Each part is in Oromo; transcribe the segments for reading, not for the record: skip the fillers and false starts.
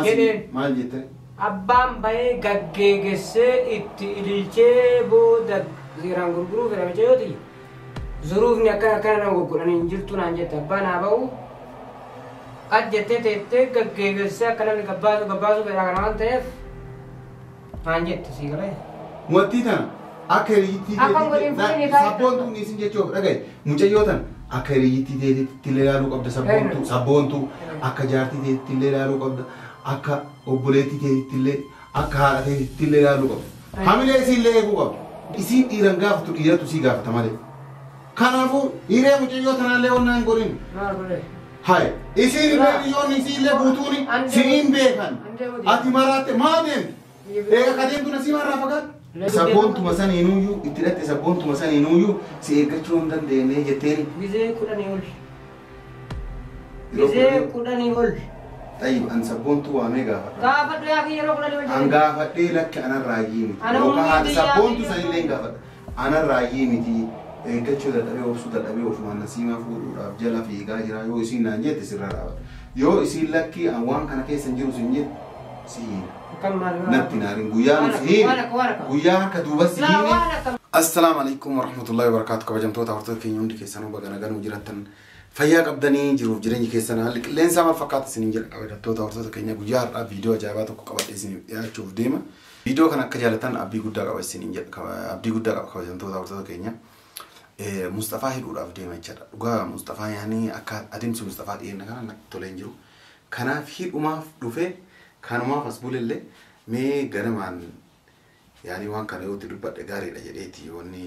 Jedheen. Maal jettee? Abbaan bahee gaggeessee itti ililchee booda seeraan gurguruu fedha mucayyooti. Zuruufni akkana akkana nama gurguranii hin jirtu naan jette abbaan haa ba'u. Qad jettee teettee gaggeessee akka namni gabbaasu gabbaasu fedha kana waan ta'eef naan jette sii galee. Wanti tana akka hiriyyittii Akka waliin fuudhanii taa'e. sabboontuun isin jechuuf dhagaye mucayyoo tana akka hiriyyittii teetitti illee ilaaluu qabda sabboontuu sabboontuu akka jaartii teetitti illee ilaaluu qabda akka obboleettii teetitti illee akka haadha teetitti illee ilaaluu qabda. Hamilee isii illee eeguu qabda. Isiin dhiiran gaafatu dhiiratu sii gaafata malee. Kanaafuu hiree mucayyoo tanallee onnaa hin godhin. Maal godhee? Hai, isiin illee biyyoonni isii illee guutuuni si'iin beekan. Ati maraatte maa deemte? Eega ka deemtu na simarraa fagaadhu. Sabboontuma saniinuyyuu itti hidhatte sabboontuma saniinuyyuu si eeggachuu hin dandeenye jetteeni. Gizee 10 ol. Gizee 10 ol. Tayyib an sabboontuu waamee gaafadha. Gaafadhu yaa kiyya yeroo 10 ol. An gaafadhee lakki anarraa miti. Ana Yookaan haadha umrii sabboontuu biyyaa sanillee hin gaafadha. Anarraa miti eeggachuu dadhabee obsuu dadhabee ofumaan nasiimaa fuudhuudhaaf jala fiigaa jira yoo isiin naan jette sirra dhaabata. Yoo isiin lakki an waan kana keessa hin jiru sin jette si hiina. Kan maal Natti naarin guyyaa nu si hiine. Waan akka waan akka. Guyyaa harka duuba si Laa hiine. waan akka. Assalaamu alaikum warahmatullahi wabarakatuh. Kabajamtoota hordoftoota keenya hundi keessanuu baga nagaan jiraattan fayyaa qabdanii jiruuf jireenyi keessan haalli qilleensaa maal fakkaata isiniin jedha kabajamtoota hordoftoota keenya guyyaa har'aa viidiyoo ajaa'ibaa tokko qabadhee isiniif dhiyaachuuf deema. Viidiyoo kana akka jaalatan abdii guddaa qaba isiniin jedha abdii guddaa qaba kabajamtoota hordoftoota keenya. Mustafaa hidhuudhaaf deema jechaadha. Dhugaa Mustafaa yaanii akka adeemsi Mustafaa dhiyeenya kana natti tolee hin jiru. Kanaaf hidhumaaf dhufee kanumaaf as bulellee mee ganamaan yaani waan kana yoo itti dubbadhe gaariidha jedheeti wanni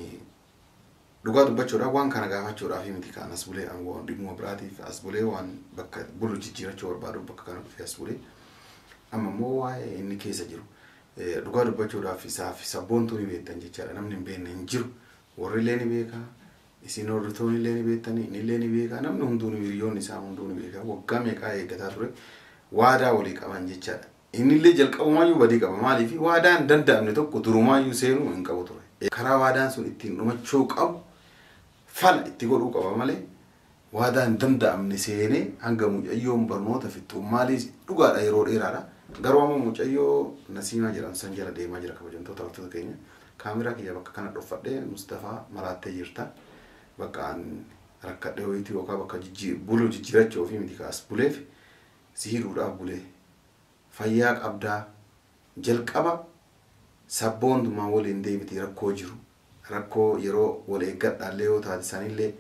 dhugaa dubbachuudhaaf waan kana gaafachuudhaaf miti kan as bulee an waan dhimma biraatiif as bulee waan bakka bulu jijjiirachuu barbaadu bakka kana dhufee as bulee amma immoo waa'ee inni keessa jiru dhugaa dubbachuudhaaf isaaf sabboontuu ni beektan jechaadha namni hin beekne hin jiru warri illee ni beeka isin hordoftoonni illee ni beektani inni illee ni beeka namni hunduu ni hiriyoonni isaa hunduu ni beeka waggaa meeqaa eeggataa ture waadaa walii qaban jechaadha. Inni illee jalqabumaayyuu badii qaba maaliif waadaan hin danda'amne tokko durumaayyuu seenuu hin qabu ture. Karaa waadaan sun ittiin dhumachuu qabu fala itti godhuu qaba malee waadaa hin danda'amne seenee hanga mucayyoon barnoota fixxu maaliif dhugaadha yeroo dheeraadha. Garuu amma mucayyoo Nasiimaa jedhamu san jala deemaa jira kabajamtoota hordoftoota keenya. Kaameraa kiyya bakka kana dhofadhee Mustafaa maraattee jirta. Bakka an rakkadhee wayitii yookaan bakka bulu jijjiirachuu ofii miti kaas buleef si hidhuudhaaf bulee. Fayyaa qabdaa jalqaba sabboontumaa waliin deebitee rakkoo jiru rakkoo yeroo wal eeggadhaallee yoo taate sanillee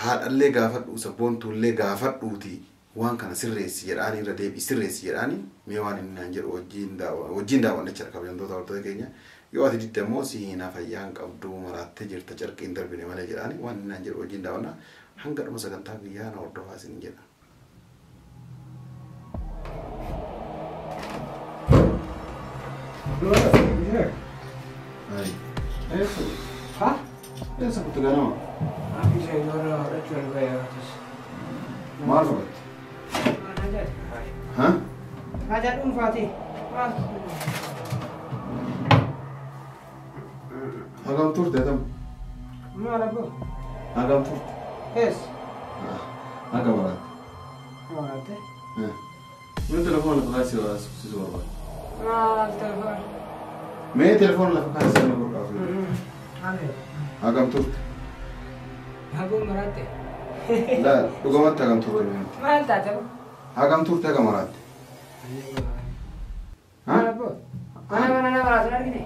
haadhallee gaafadhu sabboontuullee gaafadhuuti waan kana sirreessi jedhaanii irra deebi sirreessi jedhaanii mee waan inni naan jedhu wajjin daawwanna jechuudha kabajamtoota hordoftoota keenya yoo ati didde immoo si hiina fayyaa hin qabdu maraattee jirta carqii hin darbine malee jedhaanii waan inni naan jedhu wajjin daawwanna hanga dhuma sagantaa guyyaa na hordofaa isin jedha. Ha? Eessa kutte ganama? Akka isheen warra hodhachuu hin fayyadatus. Maal fudhatte? Ha? Haajaa dhuunfaati. Maal? Hagam turte atam? Maal abboo? Hagam turte? Eessa? Hagam maraatte? Maraatte? Mee telefoona lafa kaasii si barbaada. Maal telefoona? Mee telefoona lafa kaasii na barbaada. Hagam turte? Hagam maraatte? Laa dhugumatti hagam turte mee? Maal taate? Hagam turte hagam maraatte? Maal abboo? Mana mana nama maraatu argite?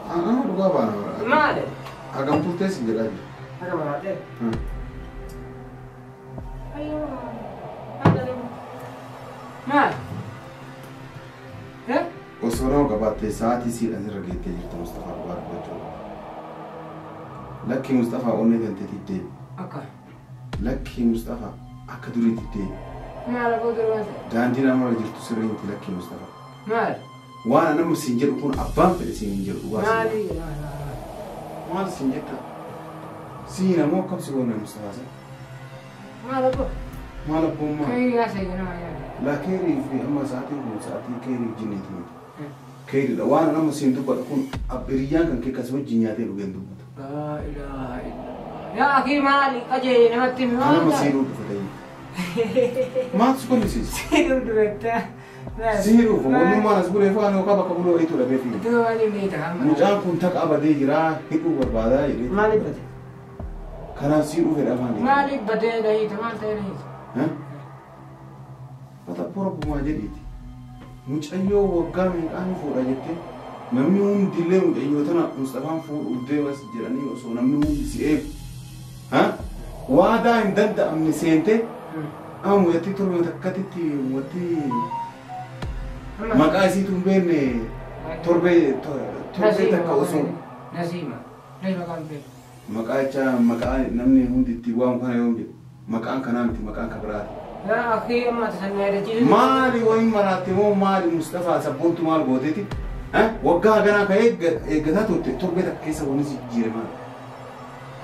Nama dhugaa baana maraate. Maal? Hagam turtee si jedhaa jira. Hagam maraatte? Maal? Osoo nama qabaattee sa'aatii siidhaan sirra geettee jirta Mustafaa dhugaa dubbachuu. Lakkii Mustafaa onnee tanteetiif deebi. Akka. Lakkii Mustafaa akka duriitti deebi. Maal abboo durii waan ta'e? Daandii namarra jirtu sirrii miti lakkii Mustafaa. Maal? Waan nama siin jedhu kun abbaan fedhe siin hin jedhu dhugaa siin. Maali? Maal siin jetta? Siin ammoo akkam si goone Mustafaa sana? Maal abboo? Maal abboon maal? Keerii haasa'e nama yaada. Laa keerii fi amma sa'aatiin kun sa'aatii keerii jinniiti miti. Keeriidha waan nama siin dubbadhu kun hiriyyaan kan kee kasii wajjin nyaatee dhugeen dubbata. Laa ilaaha illallah. Yaa akii maali qajeele namatti himi maal Anama taate? siinuu dhufe ta'ee. Maaltu si kolfisiisa? Si dubbatta. Si hidhuuf onnummaan as bulee fa'aa yookaan bakka buloo wayiitu dhabee fi. Iddoo maaliif ni ta'a? Mucaan kun taqa badee jira hidhuu barbaadaa jedhee. Maaliif bade? Kanaaf si hidhuu fedha maali? Maaliif badee dhahiita? Maal ta'e dhahiita? Mata rabbumaa jedhiiti. Mucayyoo waggaa meeqaan fuudha jettee namni hundillee mucayyoo tana Mustafaan fuudhuuf deemas jedhanii osoo namni hundi si eegu. Waadaa hin danda'amne seentee amma mucattii torba takkatitti mucattii maqaa isiitu hin beekne torbee takka osoo. Nasiima. Maqaan beeku. Maqaa jecha maqaa namni hundi itti waamu kana yoom jedhu maqaan kanaa miti maqaan kan biraati. Maali wayin maraatte moo maali Mustafaa sabboontu maal gooteeti? Waggaa ganaa ka eeggataa turte torbee takka keessa wanni si jijjiire maali?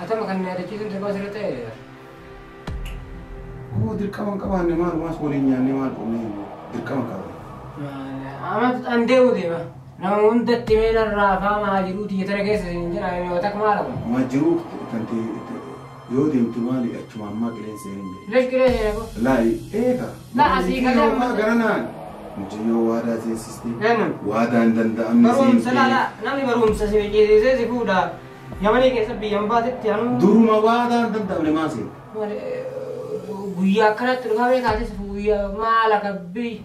Atama kan na yaadachiisu dirqama sirra ta'e. Koo dirqama hin qabaanne maalumaas waliin nyaannee maal qonnee dirqama qaba. Amma an deemu deema. Nama hundatti mee narraa afaamaa jiruu tiyya tana keessa isin jedha yoo takka maal kun? Ma jiruu tante yoo deemte maali achuma ammaa qilleensa hin jedhe. Lesh qilleensa hin jedhu. Laa eega. Laa asii galee. Yookaan gara naan. Mucayyoo waadaa seensiste. Waadaa hin danda'amne seente. Barumsa laala namni barumsa si beeksisee si fuudha. Yamanii keessa biyyan baatetti anuu. Duruma waadaa hin danda'amne maa seente? Guyyaa akkanatti dhufaa beekaatis guyyaa maal akka biyya.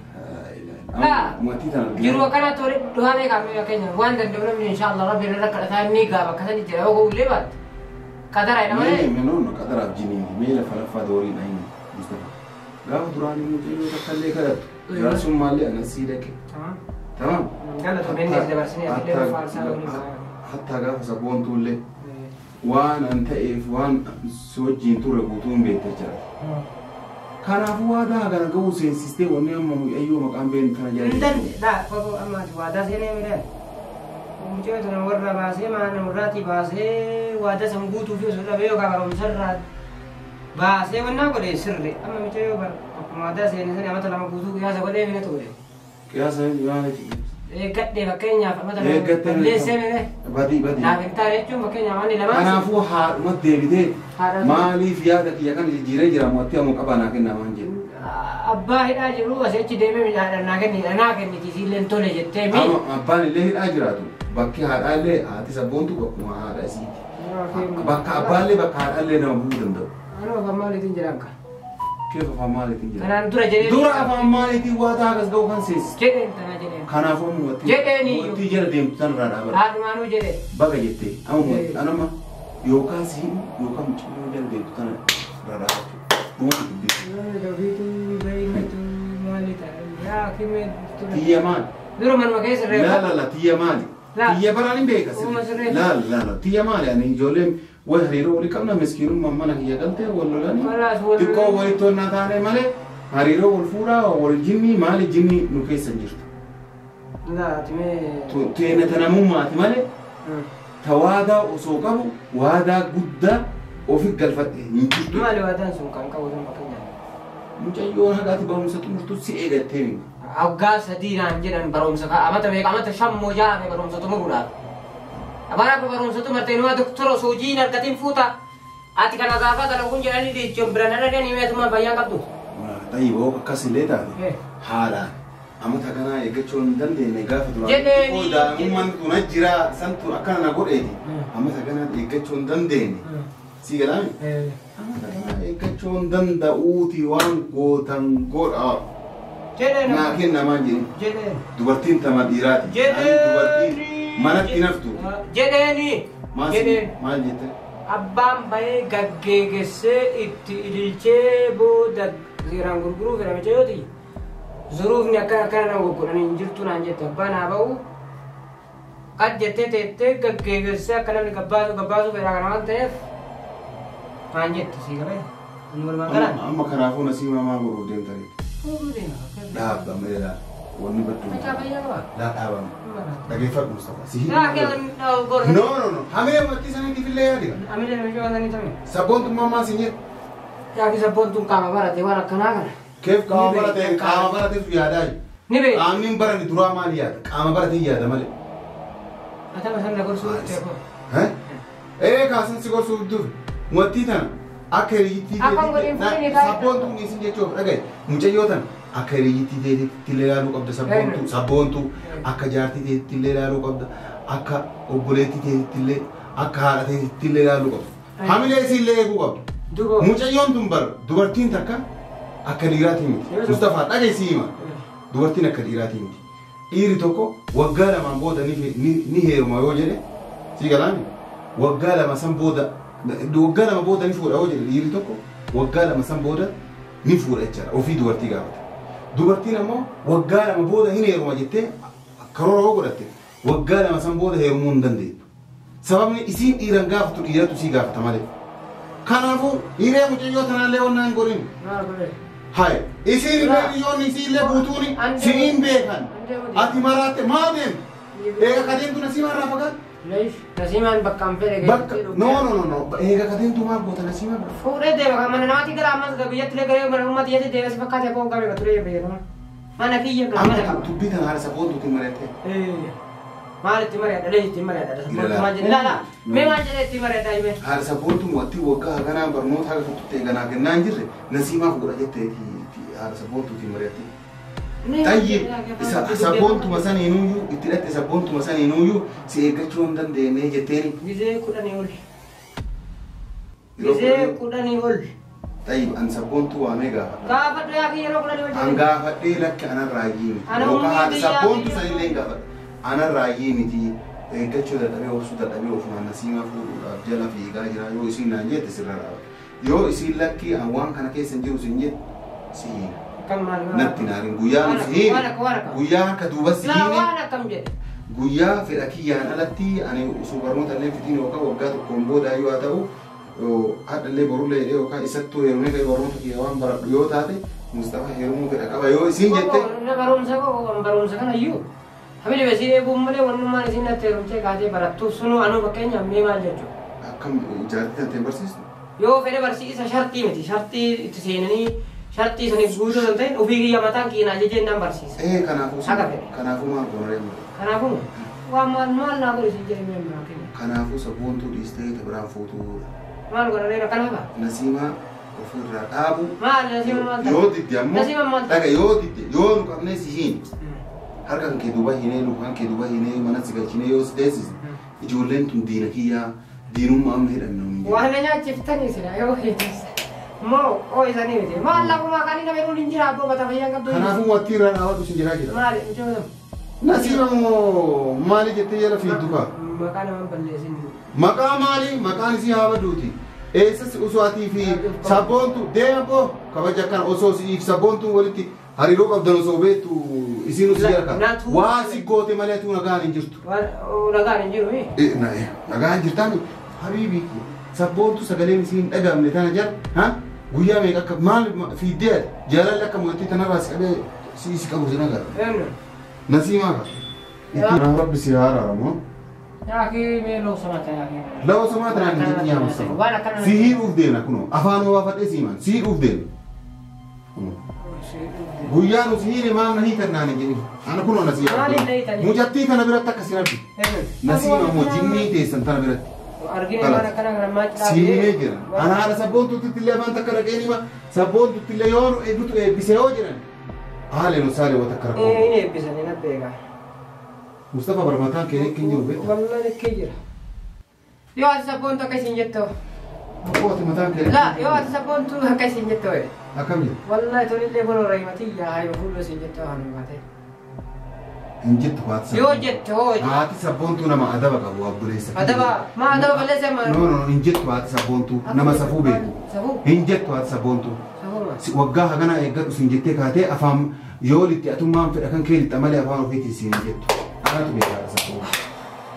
Jiru akkanatti dhufaa beekaa keenya waan danda'u namni inshaallah rabbi irra kadhataa inni gaaba akkasanii jira yoo gullee baatte. Qadara jedhama malee. Mee noonu qadaraaf jiniiti mee lafa laffaa doorii dha inni Mustafa. Gaafa duraanii mucayyoo takka illee kadhattu. Jaarsummaa anas sii dhaqe. Tamam. Galatoomee inni dabarsinee illee faarsaa waliin. Hattaa gaafa sabboontuullee waan an ta'eef waan si wajjin ture guutuu hin beekte jira. Kanaafuu waadaa kana ga'uu seensistee wanni amma mucayyoo maqaan beeknu tana jala. Hin danda'e koko amma waadaa seenee midhaan. Mucayyoo tana warra baasee maana warraatii baasee waadaa san guutuu fi osoo dhabee yookaan barumsarraa baasee wannaa godhe sirri amma mucayyoo akkuma waadaa seenee sana amata lama guutuu qiyaasa godhee mina ture. Qiyaasa maaliiti? Eeggadhee fakkeenyaaf amata lama balleessee mire. Badii badii. Naaf hin taane jechuun fakkeenyaaf wanni lamaan. Kanaafuu haadhuma deebitee maaliif yaada kiyya kana jijjiiree jira mootii ammoo qabaa naa kennaa waan jedhu. Abbaa hidhaa jiru asii achi deemee midhaan naa kenni naa kenniti siilleen tole jettee mi. Abbaan illee hidhaa jiraatu bakki haadhaa illee haati sabboontu bakkuma haadha isiiti. Bakka abbaa illee bakka haadhaa illee nama bu'uu danda'u. Anuu afaan maaliitiin jedhaan ka? Keef afaan maaliitiin jedhaan? Kanaan dura jedheen. Dura afaan maaliitiin waa ta'a akkas ga'u kan seensise. Jedheen tana jedheen. Kanaafuu amma Jedheeni. Wanti jala deemtu tanarraa dhaabata. Haadhumaanuu jedheen. Baga jettee amma anama yookaan si hidhu yookaan mucayyoo jala deemtu tanarraa dhaabatu. Dhumatu dubbii. Tiyya maali? Dura manuma keessa reefu. Laa laa laa tiyya maali? Tiyya baraan hin beeka sirrii. Laa laa laa tiyya maali ani ijoolleen way hariiroo walii qabna miskiinummaan mana kiyya galtee wal lolanii xiqqoo walitti tolnaa taane malee hariiroo wal fuudhaa wal jinnii maali jinnii nu keessa hin jirtu. Teena tanamummaati malee ta waadaa osoo qabu waadaa guddaa ofi galfadhe hin jirtu. Maali waadaan sun kan qabu sun fakkeenyaaf? Mucayyoon hagaati barumsa xumurtu si eegattee miti. Waggaa sadii naan jedhan barumsa amata meeqa amata shan moo ja'a barumsa xumuruudhaaf. Abara barumsa xumurtee numa doktora osoo hojii hin argatin fuuta. Ati kana gaafa dalaguun jedhanii jechuun bira narra deemee meetummaa fayyaan qabdu. Tayyiboo akkas illee taate haalaan amata kanaa eeggachuu hin dandeenye gaafa duraan. Jedheeni. Daa'imman tun jira santu akkana na godheeti. Amata kanaa eeggachuu hin dandeenye. Si galaami? Amata kanaa eeggachuu hin danda'uuti waan gootan godhaa. Jedheen. Naa kennamaan jedhin. Jedheen. Dubartiin tama dhiiraati. Jedheeni. Dubartiin manatti naftu. Jedheeni. Jedheen. Maal jette? Abbaan bahee gaggeessee itti ililchee booda seeraan gurguruu fedha mucayyoo tiyya. Zuruufni akkana akkana nama gurguranii hin jirtu naan jette abbaan haa ba'u. Qad jettee teettee gaggeessee akka namni gabbaasu gabbaasu fedha kana waan ta'eef maan jette sii qabee. Inni walumaan galaan. Amma kanaafuu nasiimaa maal godhuuf deemta reetti? Fuudhuu deema. Dhaabame laa wanni badduu. Macaa fayyaa qaba. Laa dhaabame. Dhageeffadhu Mustafa. Si Laa kee No no no. Hamee mattii saniitiif illee yaadi. Amilee namicha waan sanii tamee. Sabboontummaa maal siin jedhu? Yaaki sabboontuun qaama barate waan akkanaa kana. Keef qaama barate qaama baratetu yaadaa jiru. Ni beeku. Qaamni hin barane duraa maal yaada? Qaama baratee yaada malee. Atama sana gorsuu teekoo. Ee kaasan si gorsuu dur. Mattii tana Akka hiriyyittii teetitti sabboontuun isin jechuuf dhagaye mucayyoo tana akka hiriyyittii teetitti illee ilaaluu qabda sabboontuu sabboontuu akka jaartii teetitti illee ilaaluu qabda akka obboleettii teetitti illee akka haadha teetitti illee ilaaluu qabda. Hamilee isii illee eeguu qabda. Mucayyoon tun bar dubartiin takka akka dhiiraatii miti. Mustafaa dhagaye si hima. Dubartiin akka dhiiraatii miti. Dhiirri tokko waggaa lamaan booda ni heeruma yoo jedhe si galaani waggaa lama san booda waggaa lama booda ni fuudha yoo jedhe dhiirri tokko waggaa lama san booda ni fuudha jechaadha ofii dubartii gaafata. Dubartiin ammoo waggaa lama booda hin heeruma jettee karoora yoo godhatte waggaa lama san booda heerumuu hin dandeettu. Sababni isiin dhiiran gaafatu dhiiratu sii gaafata malee. Kanaafuu dhiiree mucayyoo tanaallee onnaa hin godhin. Hai, isiin illee dhiyyoonni isii illee guutuuni si'iin beekan. Ati maraatte maa deemtu? Eega kadeemtu Nasiimaa irraa fagaatu? Nasiimaan bakka hin fedhe Bakka no no no no eega kadeemtu maal goota Nasiimaa bira? Fuudhee deema mana namatti gara ammas biyyatti illee garee mana uummata iyyatti deema si fakkaate akka hoggaa beeka turee fayyadama. Mana kiyya mana Amma qaba. dubbii tana haala sabboontuutiin mari'attee. Maal itti mari'adha lee itti mari'adha sabboontu maal jedhe laala mee maal jedhe itti mari'adha hime. Haala sabboontuun watti waggaa haganaa barnoota haga tuttutte eeganaa kennaa hin jirre Nasiimaa fuudha jettee haala sabboontuutiin mari'attee. Tayyib sabboontuma saniinuyyuu itti hidhatte sabboontuma saniinuyyuu si eeggachuu hin dandeenye jetteeni. Gizee 10 ol. Gizee 10 ol. Tayyib an sabboontuu waamee gaafadha. Gaafadhu yaa kiyya yeroo 10 ol. An gaafadhee lakki anarraa iyyii miti. Yookaan haadha sabboontu sanillee hin gaafadha. Anarraa iyyii miti eeggachuu dadhabee obsuu dadhabee ofumaan Nasiimaa fuudhuudhaaf jala fiigaa jira yoo isiin naan jette sirra dhaabata. Yoo isiin lakki an waan kana keessa hin jiru siin jette si hiina. Natti naarin guyyaa nu si hiine guyyaa harka duuba si hiine guyyaa fedha kiyyaan alatti ani osoo barnoota illee fitiin yookaan waggaa tokkoon booda yoo haa ta'u hadhallee borullee jedhee yookaan isattuu heerumee ka'ee barnoota kiyya waan baradhu yoo taate Mustafaa heerumuu fedha qaba yoo isiin jette. Barumsa kana iyyuu hamile besii eeguun malee wannummaan isiin natti heerumtee kaatee barattuuf sunuu anuu fakkeenyaaf mee maal jechuudha. Akkam jaartii tantee barsiistu? Yoo fedhe barsiisa shartii miti shartii itti seenanii shartii saniif guutuu kan ta'in ofii kiyya mataan kiyya ajajeen nan barsiisa. Kanaafuu kanaafuu maal goona reemu? Kanaafuu waan maal maal naa godhe siin jedhe mee maal kenna? Kanaafuu sabboontuu dhiistee ta biraan fuutuu. Maal godha reera kanaafa? Nasiimaa ofirraa dhaabu. Maal Nasiimaa maal ta'a? Yoo didde ammoo Nasiimaa maal ta'a? Dhaga yoo didde yoo nu qabnee si hiin harka kan kee duuba hiinee lukaan kee duuba hiinee mana si galchinee yoo si deessise ijoolleen tun diina kiyyaa diinummaa amma hidhanne nuun jedhe. Waan na nyaachiftanii sila yoo hiitessa. Moo oo isanii miti. Maal lafumaa kan inni nama hin jira abboo mata fayyaan qabdu. Kanaafuu wanti irraa dhaabatu sin jiraa jira. Maali mucaa Nasiiba moo maali jettee jala fiigdu kaa? Maqaa nama balleessin. Maqaa maali? Maqaan isii haa baduuti. Eessas osoo atii fi sabboontu deema boo kabaja akkana osoo siif sabboontuun walitti hariiroo qabdan osoo beektu isiin osoo jala kaa. Waa si goote malee atuu nagaan hin jirtu. Nagaan hin jiru. Nagaan hin jirtaani habiibi sabboontu sagaleen isiin hin dhagaamne tana jala ha guyyaa meeqa akka maal fiiddee jaalalli akka mootii tanarraa si qabee si qabu si nagaa. Nasiimaa kaa. Itti rabbi si haa araaramu. Yaa kii mee loo samaata yaa kii. Loo samaata naan jetti yaa Mustafa. Si hiidhuuf deemna kunoo afaan baafadhee si himan si hiidhuuf deemna. Guyyaa nu si hiine maal na hiitan naan hin jedhin. Ana kunoo na si hiidhan. Mucattii tana biratti akka si rabbi. Nasiima immoo jinnii teessan tana biratti. Argine waan akkana kana maal Si himee jira. Ana haadha sabboontuutti illee afaan takka dhaqee nima sabboontuutti illee yoo nu eebbitu eebbise yoo jedhan. Haala nu saalee wata akkara. Inni eebbisanii na beekaa. Mustafa barmataan kee hin jiru beektaa? Wallaan ikkee jira. Yoo ati sabboontu akka isin jettu. Abboo ati mataan kee. Laa yoo ati sabboontu akka isin jettu. Akkam jedhu? Wallahi tolillee kun horreeymatii yaa hayba fuuloo isin jettu waan baate. Hin jettu haati Yoo jette hoo. Haati sabboontuu nama adaba qabu abbuleessa. Adaba maa adaba balleessa maa. No no hin jettu haati sabboontuu nama safuu beeku. Safuu. Hin jettu haati sabboontuu. Safuu. Waggaa hagana eeggadhu siin jettee kaatee afaan yoo litti atummaan fedha kan kee lixa malee afaan ofiitiin siin hin jettu. Anatu beekaa haadha sabboontuu.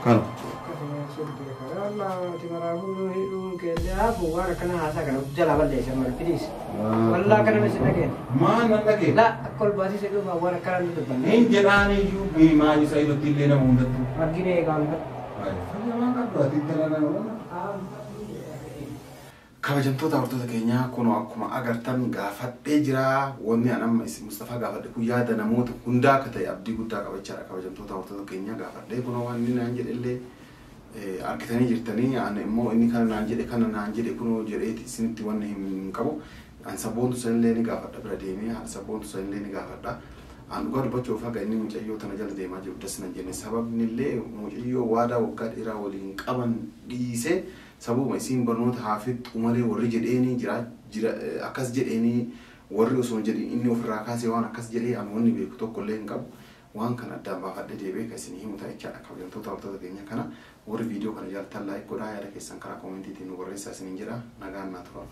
Kana. Maal nan dhagee? La akka ol baasii dhufa waan akkana nu dubbanne. Hin jedhaan iyyuu mee maal isa ilutti illee nama hundattu. Argine eegaan fadhu. Fayyaa waan qabdu ati ittala nama. Kabajamtoota hordoftoota keenyaa kunoo akkuma agartan gaafadhee jira. Wanni an amma Mustafaa gaafadhe kun yaada namoota hundaa akka ta'e abdii guddaa qabachaadha. Kabajamtoota hordoftoota keenyaa gaafadhee kunoo waan inni naan jedhe illee Argitanii jirtanii, ani immoo inni kana naan jedhe, kana naan jedhe, kunoo jedheeti isinitti wanni hin qabu. An Sabboontu sanillee ni gaafadha, bira deemee haadha Sabboontu sanillee ni gaafadha. An dhugaa dubbachuuf haga inni mucayyoo tana jala deemaa jiru das nan jenne. Sababni illee mucayyoo waadaa waggaa dheeraa waliin qaban dhiisee, sababuma isiin barnoota haa fixxu malee warri jedheeni jira jira, akkas jedheeni warri osoo hin jedhin inni ofirraa kaasee waan akkas jedhee ani wanni beeku tokko illee hin qabu. Waan kana addaan baafadhee deebi'ee kan isin himu ta'a jechaadha. Kabajamtoota hordoftoota keenya kana, warri viidiyoo kana jaallattan like godhaa, yaada keessan karaa koomentiitiin nu barreessaa isiniin jedha. Nagaan naa tura.